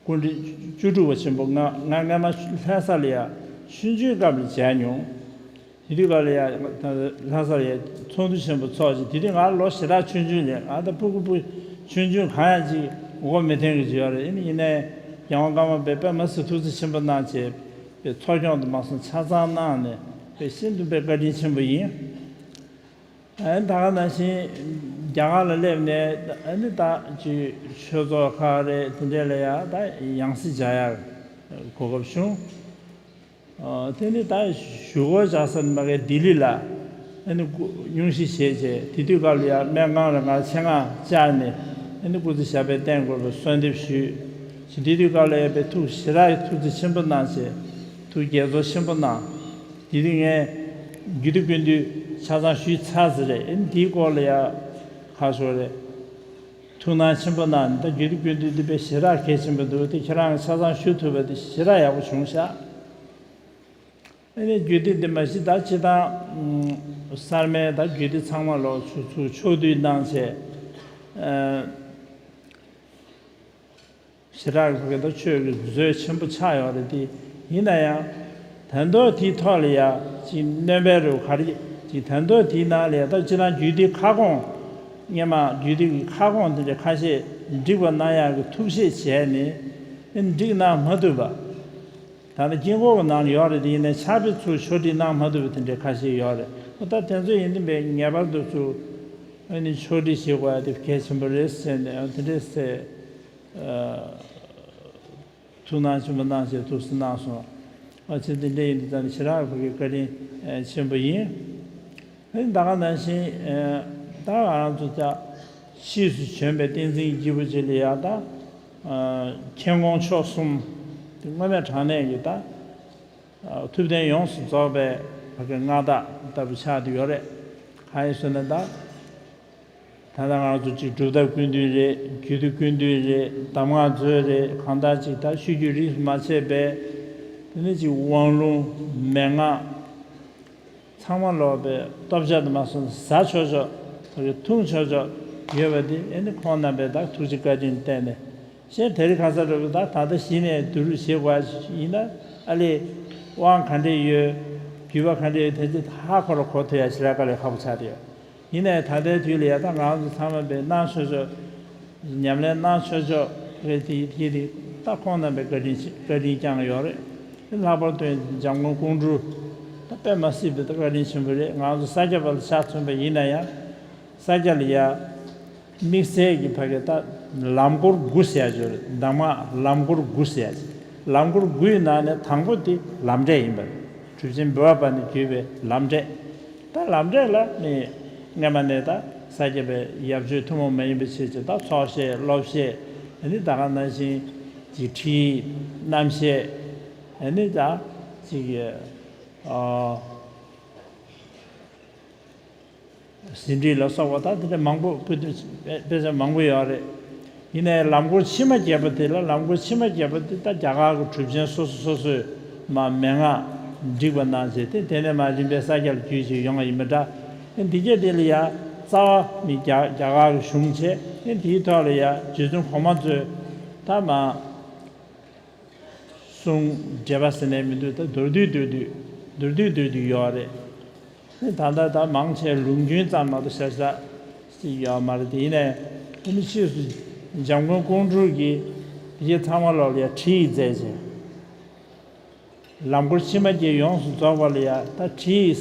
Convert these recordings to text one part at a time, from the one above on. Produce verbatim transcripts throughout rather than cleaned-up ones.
སྐུ་ཕྲེང་བཅུ་དྲུག་པ་ཆེན་པོ་ང་ང་སྔ་མ་ལྷ་ས་ལ་ཡ་ཆུང་ཆུང་སྐབས་ལ་མཇལ་མྱོང་། དེ་དུས་སྐབས་ལ་ཡ་ལྷ་ས་ལ་ཡ་ཚོགས་འདུ་ཆེན་པོ་ཚོགས་ཤིང་། དེ་དུས་ང་ལོ་ཞེ་དྲག་ཆུང་ཆུང་རེད། ང་ད་སྤུ་གུ་སྤུ་ཆུང་ཆུང་གང་ཡང་ཅིག་མགོ་མི་ཐོན་གི་ཅིག་ཡོད་རེད། ཡིན་ཡིན་ནའི་རྒྱལ་དབང་ཀརྨ་པས་དཔེ་མ་སྲིད་ཐུགས་རྗེ་ཆེན་པོ་གནང་བྱས་པའི་འཚོ་སྐྱོང་དུ་མ་སོང་ཆ་ཚང་གནང་ནས་དཔེ་ཤིན་ཏུ་དཔེ་བཀའ་དྲིན་ཆེན་པོ་ཡིན། ཨ་ནི་ད་ག་ནང་བཞིན་རྒྱ་གར་ལ་སླེབས་ནས་ཨ་ནི་ད་ཅིག་ཆོས་ཚོགས་ཁག་རེད། དེ་འདྲས་ལ་ཡ་ད་ཡང་སྲིད་མཇལ་ཡར་གོ་སྐབས་བྱུང་། ཨ་དེ་ནི་ད་བཞུགས་སྒར་བཞག་ས་ནི་མ་གི་ལྡི་ལི་ལ་ཨ་ནི་སྐུ་སྙུང་གཞི་བྱས་བྱས། དེ་དུས་སྐབས་ལ་ཡ་སྨན་ཁང་ལ་ང་ཆེད་མངགས་བཅར་ནས་ཨ་ནི་སྐུ་ཚེ་ཞབས་པད་བརྟན་དགོས་པའི་གསོལ་འདེབས་ཞུས། ཅིག་དེ་དུས་སྐབས་ལ་ཡ་དཔེ་ཐུགས་ཞེ་དྲག་ཐུགས་རྗེ་ཆེན་པོ་གནང་བྱས། ཐུགས་དགྱེས་ཚོར་ཆེན་པོ་གནང་། དེ་དུས་ངས་རྒྱུད་སྟོད་ཀུན་འདུས་ཆ་ཚང་ཞུས་ཚར་ཟིན་རེད། ཨེ་འདིའི་སྐོར་ལ་ཡ་ཁ་ཤོ་རེད། ཐུགས་སྣང་ཆེན་པོ་གནང་། ད་རྒྱུད་སྟོད་ཀུན་འདུས་འདི་དཔེ་ཞེ་དྲག་གལ་ཆེན་པོ་འདུག་དེ་ཁྱེད་རང་གིས་ཆ་ཚང་ཞུ་ཐུབ་པ་དེ་ཞེ་དྲག་ཡག་པོ་བྱུང་ཤག་ཨེ་ནས་རྒྱུད་སྟོད་འདི་མ་གཞི་ད་སྤྱི་བཏང་གསར་མའི་ད་རྒྱུད་སྟོད་ཚང་མ་ལོག་ཚུར་ཚུར་ཕྱོགས་བསྡུས་གནང་བྱས། ཞེ་དྲག་གི་ད་ཆོས་ཀྱི་མཛོད་ཆེན་པོ་ཆགས་ཡོད་རེད་དེ། ཡིན་ན་ཡང་ད་མདོ་དེའི་ཐོག་ལ་ཡ་ཅིག་སྣོན་པའི་རུ་ག་རེ་ཅིག་ད་མདོ་དེའི་ནང་ལ་ཡ་ད་སྤྱིར་བཏང་རྒྱུད་སྡེ་ཁ་སྐོང་། སྔོན་མ་རྒྱུད་སྡེ་གི་ཁ་སྐོང་དེ་འདྲ་ཁ་ཤས་བསྒྲིགས་པ་གནང་ཡག་གི་ཐུགས་བཞེད་བྱས་ནས་ཨེ་བསྒྲིགས་གནང་མ་ཐུབ་པ། ད་ལྟ་དཀྱིལ་འཁོར་གྱི་ནང་ལ་ཡོད་རེད་དེ། ཡིན་ནའི་ཕྱག་དཔེ་ཚུར་ཕྱོགས་བསྒྲིགས་གནང་མ་ཐུབ་པ་དེ་འདྲའི་ཁ་ཤས་ཡོད་རེད། ད་དེ་ཚོ་ཡིན་དུས་པས་ངེས་པར་དུ་ཚུར་ཨ་ནི་ཕྱོགས་བསྒྲིགས་བྱེད་དགོས་ཡ་དེ་གལ་ཆེན་པོ་རེད་ཟེར་ནས་དེ་འདྲས་ཟེར། ཐུགས་སྣང་ཆེན་པོ་གནང་བྱས་ཐུགས་སུ་གནང་སོང་། ཨ་ཕྱིར་འདི་འདྲ་ཡིན་དུས་ཙང་ནས་ཞེ་དྲག་ཕ་གི་བཀའ་དྲིན་ཆེན་པོ་ཡིན། ཨ་ནི་ད་ག་ནང་བཞིན་ད་ང་རང་ཚོ་ད་ཕྱིས་སུ་བྱོན་པའི་བསྟན་འཛིན་སྐྱེས་བུ་ཅིག་ལ་ཡ་ད་མཁྱེན་དགོངས་མཆོག་གསུམ་དེ་དངོས་མེད་དྲང་གནས་ཀྱི་ད་ཐུབ་བསྟན་ཡོངས་སུ་རྫོགས་པའི་ཕ་གི་མངའ་བདག་ལྟ་བུ་ཆགས་བསྡད་ཡོད་རེད། གང་ཡིན་ཟེར་ན་ད། ད་ལྟ་ང་ཚོ་གཅིག་སྒྲུབ་ཐབས་ཀུན་འདུས་རེད། རྒྱུད་སྡེ་ཀུན་འདུས་རེད། གདམས་ངག་མཛོད་རེད། གང་ལྟར་གཅིག་ད་ཆོས་བརྒྱུད་རིས་སུ་མ་ཆད་པའི་དེ་ནས་གཅིག་དབང་ལུང་མན་ངག་ཚང་མ་ལོག་པའི་སྟོབས་ཆག་དུ་མ་སོང་ཟ་ཆོག་ཆོག་ད་གི་འཐུང་ཆོག་ཆོག་ཡོད་པ་དེ་ཨེ་ནི་ཁོང་རྣམ་པའི་ད་ཐུགས་རྗེ་བཀའ་དྲིན་བརྟེན་ནས། གཞན་དེ་རིང་ཁ་སང་འགྲོ་གི་ད་ད་ལྟ་གཞི་ནས་བསྡུ་རུབ་བྱེད་དགོས་ཡིན་ན་ཨ་ལས་དབང་ག་འདྲས་ཡོད། བརྒྱུད་པ་ག་འདྲས་ཡོད། དེ་ཚོ་ཧ་གོ་ར་གོ་ཐུབ་ཡ་ཞེ་དྲག་དཀའ་ལས་ཁག་པོ་ཆགས་བསྡད་ཡོད། ཡིན་ནའི་ད་ལྟའི་དུས་ལ་ཡ་ད་ང་ཚོ་ཚང་མ་པའི་གནང་ཆོག་ཆོག་ཉམས་ལེན་གནང་ཆོག་ཆོག་རེད་དེ་དེ་དེ་ད་ཁོང་རྣམ་པའི་བཀའ་དྲིན་བཀའ་དྲིན་བསྐྱངས་ཡོད་རེད། ལྷག་པར་དུ་འཇམ་མགོན་ཀོང་སྤྲུལ་ད་དཔེ་མ་སྲིད་པའི་ད་བཀའ་དྲིན་ཆེན་པོ་རེད། ང་ཚོ་ས་སྐྱ་པ་ལ་ཆ་མཚོན་པ་ཡིན་ན་ཡང་ས་སྐྱ་ལ་ཡ་དམིགས་བསལ་གྱི་ཕ་གི་ད་ལམ་སྐོར་དགུ་ཟེར་ཡ་ཅིག་ཡོད་རེད། གདམས་ངག་ལམ་སྐོར་དགུ་ཟེར་ཡ་ཅིག་ལམ་སྐོར་དགུའི་ནང་ནས་དང་པོ་དེ་ལམ་འབྲས་ཡིན་པ་རེད། གྲུབ་ཆེན་འབུལ་བ་པ་ནས་བརྒྱུད་པའི་ལམ་འབྲས། ད་ལམ་འབྲས་ལ་ནི་སྔ་མ་ནས་ད་ས་སྐྱ་པའི་ཡབ་ཆོས་ཐུན་མོང་མ་ཡིན་པའི་ཆེད་ཀྱི་ད་ཚོགས་བཤད་སློབ་བཤད་ཨ་ནི་ད་ག་ནང་བཞིན་གྱི་ཁྲིད་རྣམ་བཤད་ཨ་ནི་ད་ཅིག་ཨ། ཟིན་བྲིས་ལ་སོགས་པ་ད་དེ་འདྲ་མང་པོ་དཔེ་དཔེ་ཆ་མང་པོ་ཡོད་རེད། ཡིན་ནའི་ལམ་སྐོར་ཕྱི་མ་རྒྱས་པ་དེ་ལ་ལམ་སྐོར་ཕྱི་མ་རྒྱས་པ་དེ་ད་རྒྱ་གར་གྱི་གྲུབ་ཆེན་སོ་སོ་སོ་སོས་མ་མན་ངག་བསྒྲིགས་པ་གནང་བྱས་ཏེ་དེ་ནས་མ་རིམ་པས་ས་སྐྱ་ལ་བརྒྱུད་ཅིག་ཡོང་བ་ཡིན་པ་འདྲ། འདི་གས་དེ་ལ་ཡ་རྩ་བ་ནི་རྒྱ་རྒྱ་གར་གྱི་གཞུང་བྱས་ཏེ་དེའི་ཐོག་ལ་ཡ་རྗེ་བཙུན་གོང་མ་ཚོས་ད་མ། གསུང་འགྲེལ་པ་ཟེར་ནས་མི་འདུག་ད་མདོར་བསྡུས་མདོར་བསྡུས་མདོར་བསྡུས་མདོར་བསྡུས་ཡོད་རེད། ད་ལྟ་ད་མང་ཆེ་ལུགས་རྒྱུན་ཙམ་མ་གཏོགས་ཤ་ཤ་ཅིག་ཡོད་མ་རེད། དེ་ཡིན་ནའི་ཨ་ནི་ཕྱིས་སུ་འཇམ་མགོན་ཀོང་སྤྲུལ་གྱིས་དེ་ཚང་མ་ལོག་ལ་ཡ་ཁྲིད་ཡིག་མཛད་ཅིང་། ལམ་སྐོར་ཕྱི་མ་རྒྱས་ཡོངས་སུ་རྫོགས་པ་ལ་ཡ་ད་ཁྲིད་ཡིག་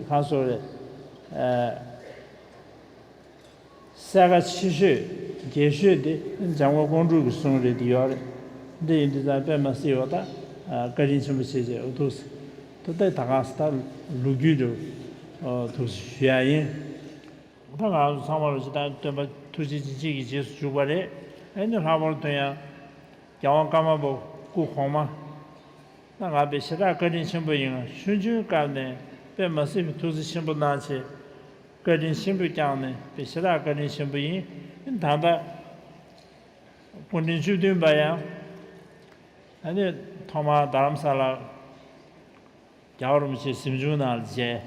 གང་སོགས་རེད། གསལ་ཁ་ཆེ་ཤོས་རྒྱས་ཤོས་དེ་འཇམ་མགོན་ཀོང་སྤྲུལ་གྱི་གསུང་རེད་དེ་ཡོད་རེད། འདི་ཡིན་དུས་ཙང་དཔེ་མ་སྲིད་པ་ད་བཀའ་དྲིན་ཆེན་པོ་ཆེ་ཆེ་འུ་ཐུག་ད་ལྟ་ད་ག་ས་ད་ལོ་རྒྱུས་འདྲ་ཐུགས་སུ་ཞུ་ཡ་ཡིན། ད་ང་ཚོ་ཚང་མ་ལ་ཇི་ལྟར་སྟོན་པ་ཐུགས་རྗེ་ཅན་གཅིག་གི་རྗེས་སུ་འཇུག་པ་རེད། ཨ་ནི་ལྷག་པར་དུ་ཡང་རྒྱལ་དབང་ཀརྨ་པ་སྐུ་གོང་མ། ད་ང་དཔེ་ཞེ་དྲག་བཀའ་དྲིན་ཆེན་པོ་ཡིན། ཆུང་ཆུང་སྐབས་ནས་དཔེ་མ་སྲིད་པའི་ཐུགས་རྗེ་ཆེན་པོ་གནང་བྱས། བཀའ་དྲིན་ཆེན་པོ་བསྐྱངས་ནས་དཔེ་ཞེ་དྲག་བཀའ་དྲིན་ཆེན་པོ་ཡིན། ད་ལྟ་སྐུ་ཕྲེང་བཅུ་བདུན་པ་ཡང་ཨ་ནི་ཐོག་མར་རྡ་རམ་ས་ལར་རྒྱལ་བ་རིན་པོ་ཆེ་གཟིམ་ཆུང་ནང་ལ་མཇལ།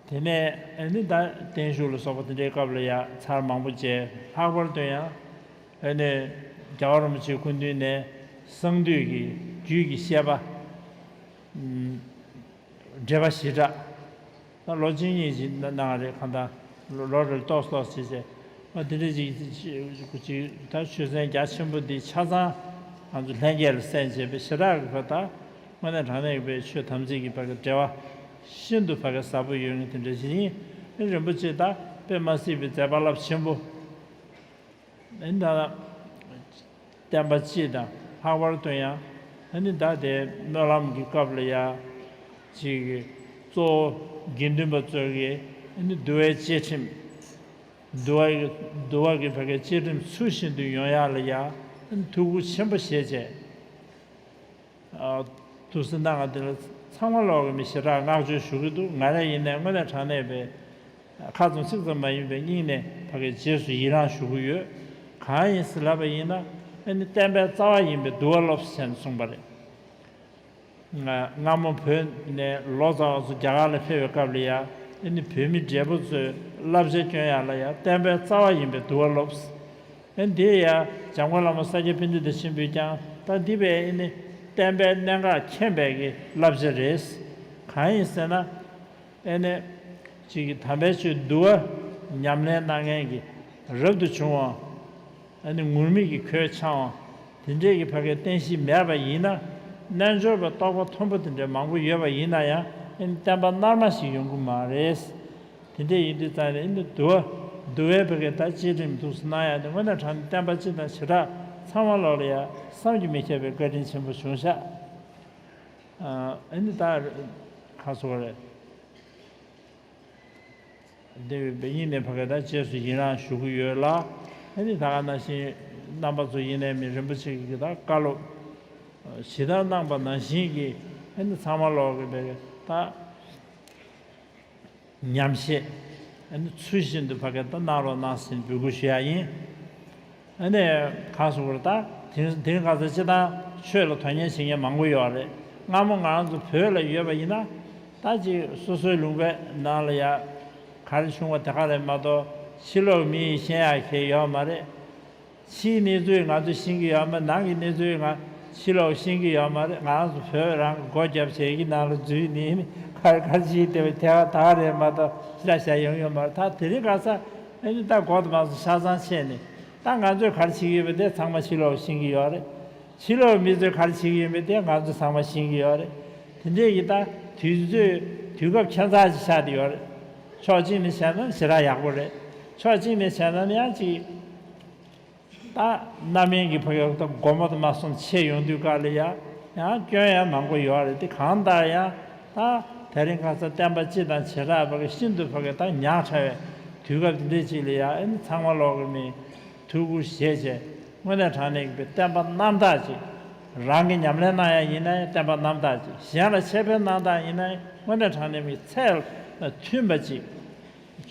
དེ་ནས་ཨ་ནི་ད་བརྟན་བཞུགས་ལ་སོགས་པ་དེ་འདྲའི་སྐབས་ལ་ཡང་ཚར་མང་པོ་མཇལ། ལྷག་པར་དུ་ཡང་ཨ་ནི་ རྒྱལ་བ་རིན་པོ་ཆེའི་སྐུ་མདུན་ནས་གསང་འདུས་ཀྱི་རྒྱུད་ཀྱི་བཤད་པ། འགྲེལ་པ་ཞི་དྲག་ད་ལོ་གཅིག་གཉིས་ཀྱི་ནང་རེད། གང་ལྟར་ལོ་རེར་ཏོག་ཙམ་ཏོག་ཙམ་བྱས་བྱས། ཨ་དེ་འདྲ་ཅིག་ཅིག་ད་ཆོས་ཚན་རྒྱ་ཆེན་པོ་འདི་ཆ་ཚང་ང་ཚོ་ལྷན་རྒྱས་ལ་གསན་བྱས་པའི་ཞེ་དྲག་གི་བར་ད་དངོས་གནས་དྲང་གནས་ཀྱི་པའི་ཆོས་དམ་ཚིག་གི་བར་གྱི་འབྲེལ་བ་ཤིན་ཏུ་བར་གྱི་ཟབ་པོ་ཡོད་ངེས་དེ་འདྲ་ཞིག་ཡིན། ཨ་རིན་པོ་ཆེ་ད་དཔེ་མ་སྲིད་པའི་མཛད་པ་རླབས་ཆེན་པོ། ཨ་ནི་ད་བསྟན་པ་སྤྱི་དང་ལྷག་པར་དུ་ཡང་ཨ་ནི་ད་དེ་སྨོན་ལམ་གྱི་སྐབས་ལ་ཡ་ཅིག་གཙོ་བོ་དགེ་འདུན་པ་ཚོ་གི་ཨ་ནི་འདུལ་བའི་བཅས་ཁྲིམས། འདུལ་བ་འདུལ་བ་གི་བར་གྱི་བཅས་ཁྲིམས་ཚུལ་བཞིན་དུ་ཡོང་ཡག་ལ་ཡ་ཨ་ནི་ཐུགས་ཁུར་ཆེན་པོ་བཞེས་བྱས། ཨ་ཐུགས་སུ་གནང་བ་དེ་ལ་ཚང་མ་ལོག་གི་མི་ཞེ་དྲག་བསྔགས་བརྗོད་ཞུ་གི་འདུག་ང་རང་ཡིན་ནའི་དངོས་གནས་དྲང་གནས་པའི་ཁ་ཙམ་ཚིག་ཙམ་མ་ཡིན་པའི་སྙིང་ནས་ཕ་གིའི་རྗེས་སུ་ཡི་རང་ཞུ་གི་ཡོད། གང་ཡིན་ཟེར་ལབ་པ་ཡིན་ན་ཨ་ནི་བསྟན་པའི་རྩ་བ་ཡིན་པའི་འདུལ་བ་སློབས་ཟེར་ནས་གསུངས་པ་རེད། ང་སྔ་མོ་བོད་ནས་ལོ་ཙཱ་བ་ཚོ་རྒྱ་གར་ལ་ཕེབས་པའི་སྐབས་ལ་ཡ་ཨ་ནི་བོད་མི་བགྲེས་པོ་ཚོས་བསླབ་བྱ་སྐྱོན་ཡག་ལ་ཡ་བསྟན་པའི་རྩ་བ་ཡིན་པའི་འདུལ་བ་སློབས། ཨ་འདི་ཡ་འཇམ་མགོན་བླ་མ་ས་སྐྱ་པཎྜི་ཏ་ཆེན་པོས་ཀྱང་ད་འདི་བས་ཨ་ནི་བསྟན་པའི་གནད་འགག་མཁྱེན་པའི་གི་བསླབ་བྱ་རེད། གང་ཡིན་ཟེར་ན་ཨ་ནི་ཅིག་གི་དམ་པའི་ཆོས་འདུལ་བ་ཉམས་ལེན་གནང་མཁན་གྱི་རབ་ཏུ་བྱུང་བ་ཨ་ནི་ངུར་སྨྲིག་གི་ཁོད་འཆང་བ་དེ་འདྲས་ཀྱི་ཕ་གིའི་བསྟན་བཤིག་མེད་པ་ཡིན་ན་རྣལ་འབྱོར་པ་རྟོགས་པ་མཐོན་པོ་དེ་འདྲས་མང་པོ་ཡོད་པ་ཡིན་ན་ཡང་ཨ་ནི་བསྟན་པ་རྣལ་མ་ཞིག་ཡོང་གི་མ་རེད། དེ་འདྲ་ཡིན་དུས་ཙང་ནས་ཨ་ནི་འདུལ་བ་འདུལ་བའི་བོད་སྐད་ད་བཅས་ཁྲིམས་ཐུགས་སུ་གནང་ཡག་དེ་དངོས་གནས་དྲང་གནས་བསྟན་པ་སྤྱི་དང་བྱེ་བྲག་ཚང་མ་ལོག་ལ་ཡ་བསམ་གྱིས་མི་ཁྱབ་པའི་བཀའ་དྲིན་ཆེན་པོ་བྱུང་ཤག་ཨ་ནི་ད་ག་སོ་རེད། འདི་བའི་སྙིང་ནས་ཕ་གི་ད་རྗེས་སུ་ཡི་རང་ཞུ་གི་ཡོད་ལ། ཨ་ནི་ད་ག་ནང་བཞིན་རྣམ་པ་ཚོ་ཡིན་ནའི་མི་རིན་པོ་ཆེ་གི་ད་བཀའ་སློབ་ཇི་ལྟར་གནང་པ་ནང་བཞིན་གྱི་ཨ་ནི་ཚང་མ་ལོག་གི་བའི་ད། ཉམས་བཞེས། ཨ་ནི་ཚུལ་བཞིན་དུ་ཕ་གི་ད་གནང་རོགས་གནང་ཟེར་འབོད་སྐུལ་ཞུ་ཡག་ཡིན། ཨ་ནི་གང་སོང་བར་ད་དེང་དེང་ག་ཚོད་ཅི་ད་ཆོས་ལ་དོན་གཉེར་བྱེད་མཁན་མང་པོ་ཡོད་རེད། སྔ་མོ་ང་རང་ཚོ་བོད་ལ་ཡོད་པ་ཡིན་ན་ད་ཅིག་སོ་སོའི་ལུང་པའི་ནང་ལ་ཡ་ག་རེ་བྱུང་བ་དེ་ག་རེད་མ་གཏོགས་ཕྱི་ལོགས་མི་ཡིས་ཤེས་ཡག་གི་ཡོད་མ་རེད། ཕྱིའི་གནས་ཚུལ་ང་ཚོས་ཤེས་ཀྱི་ཡོད་མ་རེད། ནང་གི་གནས་ཚུལ་ང་ཕྱི་ལོགས་ཤེས་ཀྱི་ཡོད་མ་རེད། ང་རང་ཚོ་བོད་རང་གི་སྒོ་བརྒྱབ་བྱས་ཀྱི་ནང་ལ་འཛུལ་ནས་ནི་ག་རེ་ག་རེ་བྱེད་བསྡད་པའི་ཐད་ཀར་ད་ག་རེད་མ་གཏོགས་ཤ་ཤ་ཡོང་ཡོད་མ་རེད། ད་དེ་རིང་ཁ་སང་ཨ་ནི་ད་འགོ་དང་མ་སོང་ཆ་ཚང་ཆད་ནས་ད་ང་ཚོས་ག་རེ་བྱེད་ཀྱི་ཡོད་པ་དེ་ཚང་མ་ཕྱི་ལོགས་ཤེས་ཀྱི་ཡོད་རེད། ཕྱི་ལོགས་མི་ཚོས་ག་རེ་བྱེད་ཀྱི་ཡོད་པ་དེ་ང་ཚོས་ཚང་མ་ཤེས་ཀྱི་ཡོད་རེད། དེ་འདྲས་ཀྱི་ད་དུས་ཚོད་དུས་སྐབས་ཁྱད་མཚར་ཅིག་ཆགས་བསྡད་ཡོད་རེད། ཕྱོགས་གཅིག་ནས་བྱས་ན་ཞེ་དྲག་ཡག་པོ་རེད། ཕྱོགས་གཅིག་ནས་བྱས་ན་ནི་ཡང་ཅིག་ད་རྣམ་གཡེང་གི་ཕ་གི་ད་སྒོ་མོ་དུ་མ་སོང་ཆད་ཡོང་དུས་སྐབས་ལ་ཡ་ཡང་སྐྱོན་ཡང་མང་པོ་ཡོད་རེད། དེ་གང་ལྟར་ཡང་ད་དེ་རིང་ཁ་སང་བསྟན་པ་སྤྱི་དང་བྱེ་བྲག་ཕ་གི་ཤིན་ཏུ་ཕ་གི་ད་ཉག་ཕྲ་བའི་དུས་སྐབས་འདི་འདྲའི་ཅིག་ལ་ཡ་ཨ་ནི་ཚང་མ་ལོག་གི་མི་ཐུགས་ཁུར་བཞེས་བྱས་དངོས་གནས་དྲང་གནས་ཀྱི་བསྟན་པ་རྣམ་དག་ཅིག་རང་གི་ཉམས་ལེན་གནང་ཡ་ཡིན་ན་ཡང་བསྟན་པ་རྣམ་དག་ཅིག་གཞན་ལ་ཆེ་བའི་གནང་སྟངས་ཡིན་ན་ཡང་དངོས་གནས་དྲང་གནས་ཀྱི་ཚད་ལ་མཐུན་པ་ཅིག་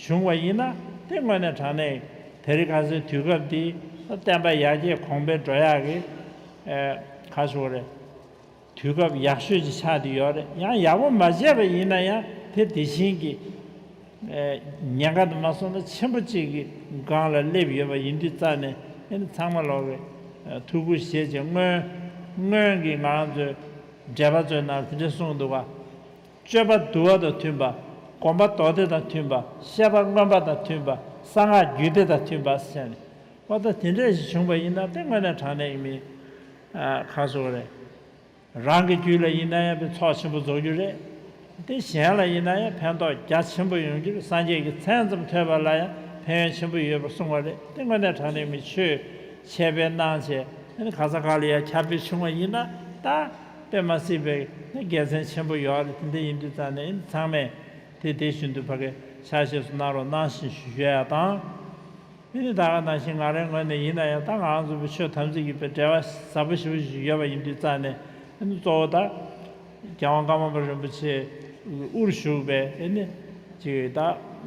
བྱུང་བ་ཡིན་ན་དེ་དངོས་གནས་དྲང་གནས་དེ་རིང་ཁ་སང་དུས་སྐབས་འདི་བསྟན་པ་ཡར་རྒྱས་གོང་འཕེལ་འགྲོ་ཡག་གི་ཨེ་ག་ཞུ་དགོས་རེད། དུས་སྐབས་ཡག་ཤོས་ཅིག་ཆགས་བསྡད་ཡོད་རེད། ཡང་ཡག་པོ་མ་བྱས་པ་ཡིན་ན་ཡང་དེ་དེ་བཞིན་གྱི་ཨེ་ཉེན་ཁ་དུ་མ་སོང་ན་ཆེན་པོ་གཅིག་གི་སྒང་ལ་སླེབས་ཡོད་པ་ཡིན་དུས་རྩ་ནས་ཨེ་ཚང་མ་ལོག་གི་ཨེ་ཐུགས་ཁུར་བཞེས་བྱས་སྔོན་སྔོན་གྱི་ང་རང་ཚོའི་འགྲེལ་པ་ཚོའི་ནང་དེ་འདྲ་གསུངས་འདུག་ག་སྤྱོད་པ་དུལ་བ་དང་མཐུན་པ། གོམས་པ་མདོ་སྡེ་དང་མཐུན་པ། བཤད་པ་མངོན་པ་དང་མཐུན་པ། གསང་སྔགས་རྒྱུད་སྡེ་དང་མཐུན་པ་ཟེར་ནས། འོ་ད་དེ་འདྲ་ཞིག་བྱུང་བ་ཡིན་ན་དེ་དངོས་གནས་དྲང་གནས་ཀྱི་མི་ཨ་ག་ཟེར་དགོས་རེད། རང་གི་རྒྱུད་ལ་ཡིན་ན་ཡང་ཚོགས་ཆེན་པོ་རྫོགས་རྒྱུ་རེད། དེ་གཞན་ལ་ཡིན་ན་ཡང་ཕན་ཐོགས་རྒྱ་ཆེན་པོ་ཡོང་རྒྱུ་རེད། སངས་རྒྱས་ཀྱི་མཚན་ཙམ་ཐོས་པ་ལ་ཡང་ཕན་ཡོན་ཆེན་པོ་ཡོད་པར་གསུངས་པ་རེད། དེ་དངོས་གནས་དྲང་གནས་མི་ཆོས་འཆད་སྤེལ་གནང་བྱས་ཨ་ནི་ག་ས་ག་ལ་ཡང་ཁྱབ་སྤེལ་བྱུང་བ་ཡིན་ན་ད་དཔེ་མ་སྲིད་པའི་ནི་དགེ་མཚན་ཆེན་པོ་ཡོད་རེད། དེ་འདྲ་ཡིན་དུས་ཙང་ནས་ཨ་ནི་ཚང་མས་དེ་དེ་བཞིན་དུ་ཕ་གི་ཕྱག་བཞེས་སུ་གནང་རོགས་གནང་ཞེས་ཞུ་ཞུ་ཡ་དང་། ཨ་ནི་ད་ག་ནང་བཞིན་ང་རའི་ངོས་ནས་ཡིན་ན་ཡང་ད་ང་རང་ཚོ་བོད་ཆོས་དམ་ཚིག་གི་བའི་འབྲེལ་བ་ཟབ་པོ་ཞེ་པོ་ཞིག་ཡོད་པ་ཡིན་དུས་ཙང་ནས་ཨ་ནི་གཙོ་བོ་ད་རྒྱལ་དབང་ཀརྨ་པ་རིན་པོ་ཆེ་དབུར་བཞུགས་པའི་ཨ་ནི་ཅིག་ད་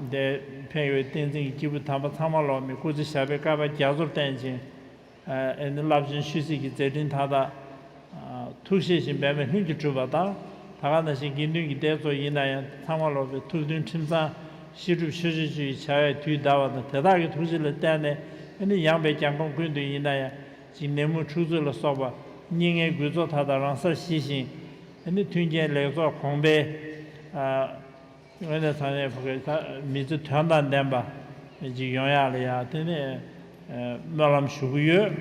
འདས་ཕན་ཡོན་བསྟན་འཛིན་གྱི་སྐྱེས་བུ་དམ་པ་ཚང་མ་ལོག་མི་སྐུ་ཚེ་ཞབས་པད་བསྐལ་པ་རྒྱ་མཚོར་བརྟན་ཅིང་། ཨ་ནི་རླབས་ཆེན་ཆོས་སྲིད་ཀྱི་མཛད་འཕྲིན་མཐའ་དག་ཐུགས་བཞེད་བཞིན་འབད་མེད་ལྷུན་གྱིས་གྲུབ་པ་དང་། ད་ག་ནང་བཞིན་དགེ་འདུན་གྱི་སྡེ་ཚོ་ཡིན་ན་ཡང་ཚང་མ་ལོག་པའི་ཐུགས་མཐུན་ཁྲིམས་གཙང་བཤད་སྒྲུབ་ཆོས་སྤྱོད་བཅུ་ཡི་བྱ་བས་དུས་འདའ་བ་དང་དེ་དག་གི་ཐུགས་རྗེ་ལ་བརྟེན་ནས་ཨ་ནི་ཡངས་པའི་རྒྱལ་ཁམས་ཀུན་ཏུ་ཡིན་ན་ཡང་ ཅིག་ནད་མུག་འཁྲུག་རྩོད་ལ་སོགས་པ་སྙིགས་ལྔའི་རྒུད་ཚོགས་མཐའ་དག་རང་སར་ཞི་ཞིང་། ཨ་ནི་མཐུན་རྐྱེན་ལེགས་ཚོགས་གོང་འཕེལ། ཨ་དངོས་གནས་དྲང་གནས་ཕ་གི་ད་མི་ཚེ་དོན་དང་ལྡན་པ་ཅིག་ཡོང་ཡག་ལ་ཡང་དེ་ནས་ཨ་སྨོན་ལམ་ཞུ་གི་ཡོད།